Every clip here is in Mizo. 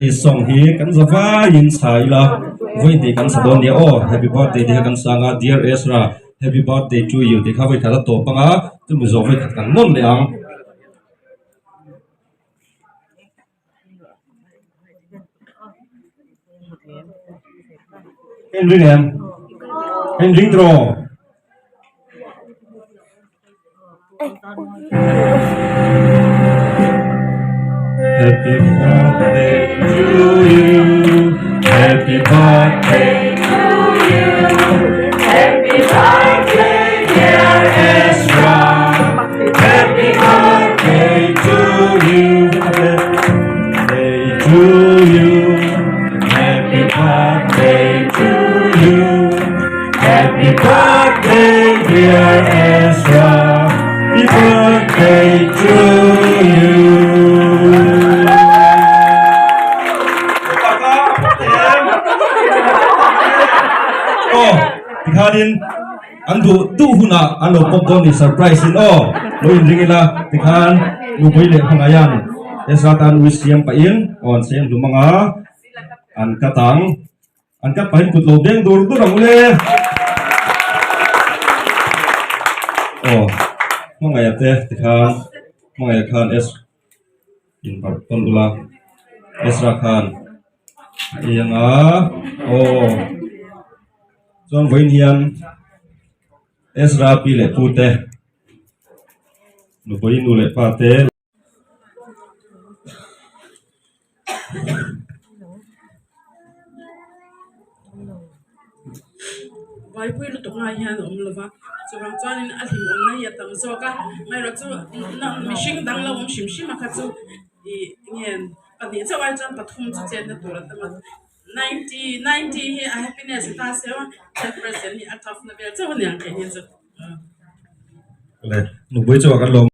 He song hi kan za vaiin sa ila vawi hnih kan sa dawn nia aw happy birthday tih kha kan sang a dear Ezra happy birthday to you tih kha vawi khat a tawp ang a chumi zawh vawi khat kan nawn leh ang. Ka inring em? Ka inring tawh. Happy birthday to you. Happy birthday to you. Happy birthday dear Ezra. Happy birthday to you. Birthday to you. Happy birthday to you. Happy birthday dear Ezra. Happy birthday to you. Aw, tikhanin an duh duh hunah an lo pawp dawn ni surprise in aw lo inring ila tikhan nupui leh hmangaihan Ezra tan ui siam pahin aw an siam hlum anga an cut ang. An kat pahin kut lo beng dur dur ang ule. Aw, hmangaih te tikhan hmangaih khan es in barh tawn ula Ezra khan a ei anga aw chuan vawiin hian Ezra pi leh pu te nupui nu leh pa te. Vaipui lutuk lai hian a awm lo va chuvang chuanin a hlim awmna hi a tam zawk a amaherawhchu mihring dang lo awm hrim hrim a kha chu ih nge pahnih chauh ai chuan pathum chu chetna tur a tam a ninety ninety hi a happiness a ta se a ten percent hi a tough na vel chauh a niang theih hi chu. Nupui chu a kan lawm.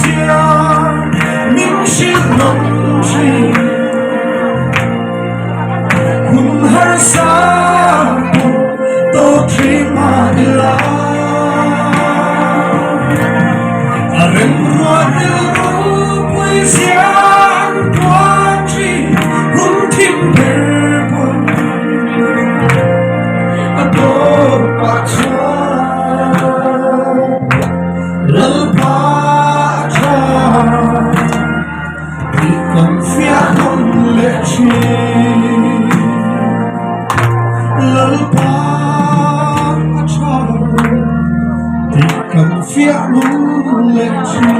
zia min hrilh nawm thin. Hun harsa pawh tawk thin mah ila. A remruat rilru pui zia an puan thin hun thim ber pawh a tawp pah chuan Lalpa a tha tih kan fiah nawn leh thin. Lalpa a tha tih kan fiah nawn leh thin.